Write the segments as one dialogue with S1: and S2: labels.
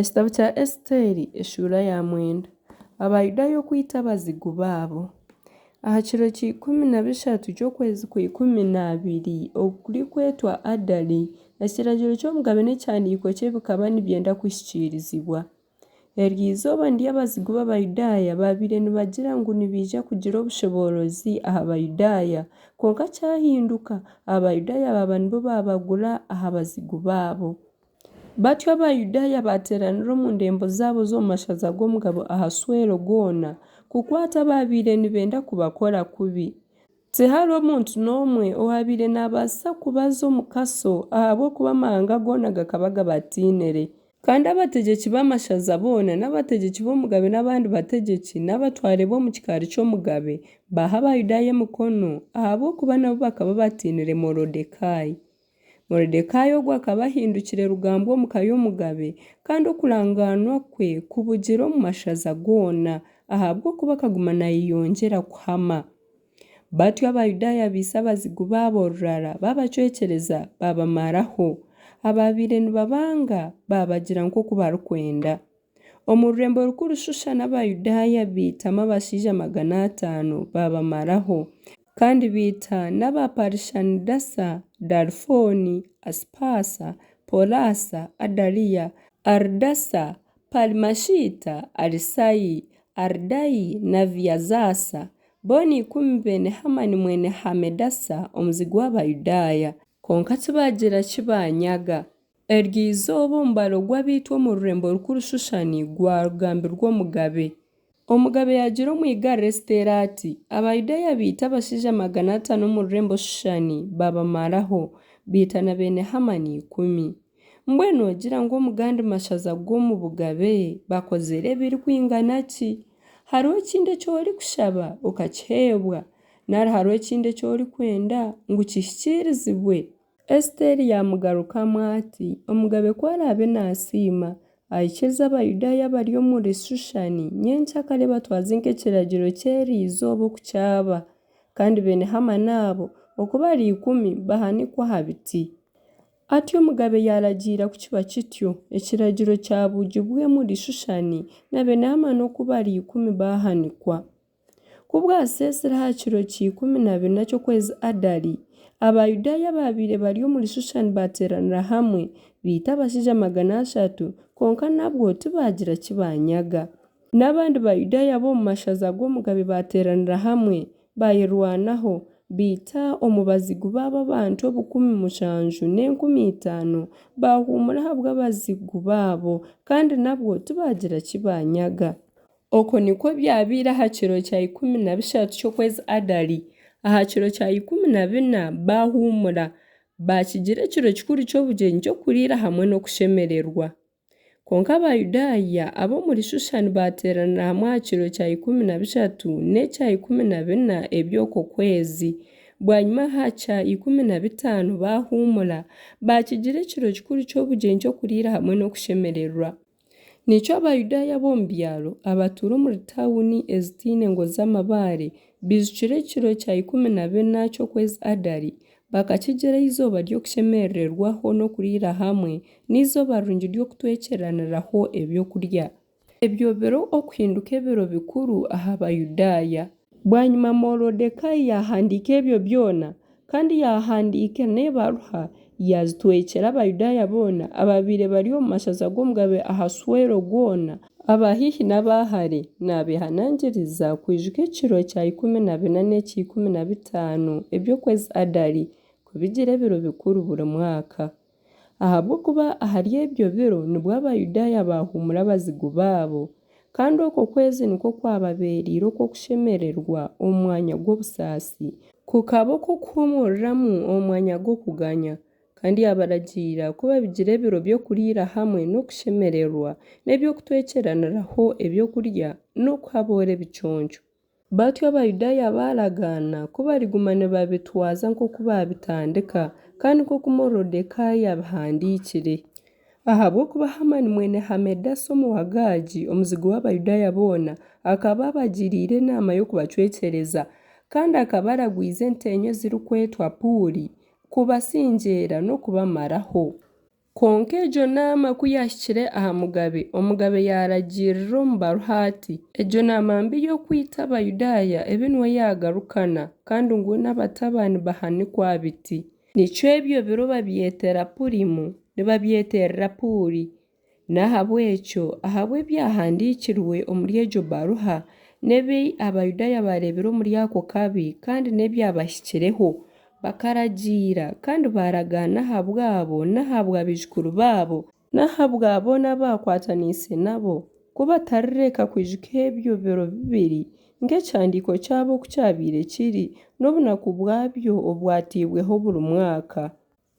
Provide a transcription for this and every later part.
S1: Ekitabo kya Esiteeri eshuura ya mwenda. Abayudaaya okwita abazigu baabo. Aha kiro kya 13 ky'okwezi kwa 12, okurikwetwa Adari, ekiragiro ky'omugabe n'ekihandiiko kye bikaba nibyenda kuhikiirizibwa. Eryo izooba niryo abazigu b'Abayudaaya baabaire nibagira ngu nibaija kugira obushoboorozi aha Bayudaaya, kwonka kyahinduka, Abayudaaya baaba nibo baabagura aha bazigu baabo. Batyo Abayudaaya baateeranira omu ndembo zaabo z'omu mashaza g'omugabe Ahaswero goona, kukwata abaabaire nibenda kubakora kubi. Tihariho muntu n'omwe owaabaire naabaasa kubaza omu kaso, ahabw'okuba amahanga goona gakaba gabatiinire. Kandi abategyeki b'amashaza boona n'abategyeki b'omugabe n'abandi bategyeki n'abatware b'omu kikaari ky'omugabe baaha Abayudaaya emikono, ahabw'okuba nabo bakaba batiinire Morodekai. Morodekai ogwo akaba ahindukire rugambwa omu ka y'omugabe, kandi okurangaanwa kwe kubugire omu mashaza goona, ahabw'okuba akaguma naayeyongyera kuhama. Batyo Abayudaaya baitsa abazigu baabo rurara, baabacwekyereza, baabamaraho. Abaabaire nibabanga baabagira nk'oku barikwenda. Omu rurembo rukuru Shushani Abayudaaya baitamu abashaija 500, baabamaraho. Kandi baita n'aba Parishanidasa, Dalifooni, Asipaasa, Polasa, Adaliya, Aridasa, Parimashiita, Alisai, Aridai na Viyazasa, boona ikumi beene Hamani mwene Hamedasa omuzigu w'Abayudaaya. Kwonka tibaagira ki baanyaga. Eryo izooba omubaro gw'abaitwa omu rurembo rukuru Shushani gwagambirwa omugabe. Omugabe yaagira omwigarire Esiteeri ati, Abayudaaya baita abashaija 500 omu rurembo Shushani, baabamaraho, baita na beene Hamani ikumi. Mbwenu noogira ngu omu gandi mashaza g'omu bugabe bakozire ebirikwingana ki? Hariho ekindi eki orikushaba okakiheebwa? Nari hariho ekindi eki orikwenda ngu kihikiirizibwe? Esiteeri yaamugarukamu ati, Omugabe ku araabe naasiima, aikirize Abayudaaya abari omuri Shushani nyencakare batwaze nk'ekiragiro ky'eri izooba oku kyaba, kandi beene Hamani abo oku bari ikumi bahanikwe aha biti. Atyo omugabe yaaragiira ku kiba kityo, ekiragiro kyabugibwa omuri Shushani, na beene Hamani oku bari ikumi baahanikwa. Ku bwaseesire aha kiro kya 14 ky'okwezi Adari, Abayudaaya abaabaire bari omuri Shushani baateeranira hamwe, baita abashaija 300, kwonka nabwo tibaagira ki baanyaga. N'abandi Bayudaaya b'omu mashaza g'omugabe baateeranira hamwe, baayerwanaho, baita omu bazigu baabo abantu 7,500, baahuumura ahabw'abazigu baabo, kandi nabwo tibaagira ki baanyaga. Okwo nikwo byabaire aha kiro kya 13 ky'okwezi Adari, aha kiro kya 14 baahuumura, baakigira ekiro kikuru ky'obugyenyi ky'okuriira hamwe n'okushemererwa. Kwonka Abayudaaya ab'omuri Shushani baateeranira hamwe aha kiro kya 13 n'ekya 14 eby'okwo kwezi. Bwanyima aha kya 15 baahuumura, baakigira ekiro kikuru ky'obugyenyi ky'okuriira hamwe n'okushemererwa. Nikyo Abayudaaya ab'omu byaro abatuura omuri tauni ezitaine ngo z'amabaare baijukire ekiro kya 14 ky'okwezi Adari, bakakigira eizooba ry'okushemerererwaho n'okuriira hamwe, n'eizooba rirungi ry'okutwekyeraniraho ebyokurya. Ebyo biro okuhinduka ebiro bikuru aha Bayudaaya. Bwanyima Morodekai yaahandiika ebyo byona, kandi yaahandiika n'ebaruha, yaazitwekyera Abayudaaya boona abaabaire bari omu mashaza g'omugabe Ahaswero goona, aba haihi n'aba hare, naabeehanangiriza kwijuka ekiro kya 14 n'ekya 15 eby'okwezi Adari, kubigira ebiro bikuru buri mwaka. Ahabw'okuba ahari ebyo biro nibwo Abayudaaya baahuumura abazigu baabo, kandi okwo kwezi nikwo kwababeereire okw'okushemererwa omu mwanya gw'obusaasi, kukaba okw'okuhuumuriramu omu mwanya gw'okuganya. Kandi yaabaragiira ku babigira ebiro by'okuriira hamwe n'okushemererwa, n'eby'okutwekyeraniraho ebyokurya n'okuha abooro ebiconco. Batyo Abayudaaya baaragaana ku bariguma nibabitwaza nk'oku baabitandika, kandi nk'oku Morodekai yaabihandiikire. Ahabw'okuba Hamani mwene Hamedasa Omuwagaagi, omuzigu w'Abayudaaya boona, akaba abagiriire enaama y'okubacwekyereza, kandi akaba aragwize enteenyu ezirikwetwa Puuri kubasingyeera n'okubamaraho. Kwonka egyo naama ku yaahikire aha mugabe, omugabe yaaragiirira omu baruha ati, Egyo naama mbi y'okwita Abayudaaya ebe niyo yaagarukana, kandi ngu we n'abatabani bahanikwe aha biti. Nikyo ebyo biro babyetera Purimu, nibabyeterera Puuri. N'ahabw'ekyo ahabw'ebyahandiikirwe omuri egyo baruha, n'ebi Abayudaaya baareebire omuri ako kabi kandi n'ebyabahikireho, bakaragiira kandi baaragaana ahabwabo n'ahabwa baijukuru baabo n'ahabwa boona abu baakwataniise nabo, ku batarireka kwijuka ebyo biro bibiri, nk'ekihandiiko kyabo oku kyabaire kiri, n'obunaku bwabyo obwatairweho buri mwaka.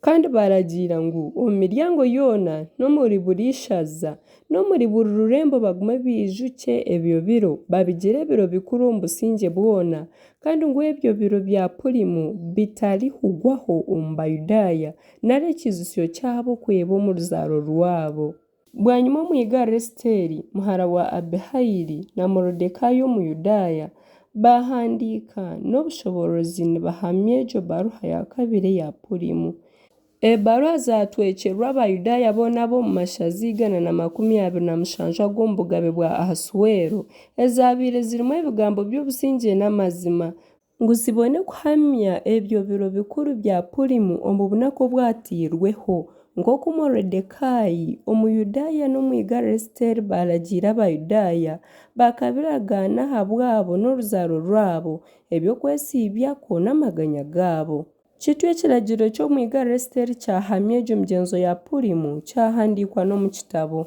S1: Kandi baaragiira ngu omu miryango yoona n'omuri buri ishaza n'omuri buri rurembo bagume baijukye ebyo biro, babigire ebiro bikuru omu busingye bwona, kandi ngu ebyo biro bya Purimu bitarihugwaho omu Bayudaaya, nari ekiijutsyo kyabo kwebwa omu ruzaaro rwabo. Bwanyima Omwigare Esiteeri muhara wa Abihaili na Morodekai Omuyudaaya baahandiika n'obushoboorozi nibahamya egyo baruha ya kabiri eya Purimu. Ebaruha zaatwekyerwa Abayudaaya boona ab'omu mashaza 127 ag'omu bugabe bwa Ahasuero, ezaabaire zirimu ebigambo by'obusingye n'amazima, ngu zibone kuhamya ebyo biro bikuru bya Purimu omu bunaku obwatairweho, nk'oku Morodekai Omuyudaaya n'Omwigare Esiteeri baaragiire Abayudaaya, bakabiragaana ahabwabo n'oruzaaro rwabo, eby'okwesiibyakwo n'amaganya gaabo. Kityo ekiragiro ky'Omwigare Esiteeri kyahamya egyo migyenzo ya Purimu, kyahandiikwa n'omu kitabo.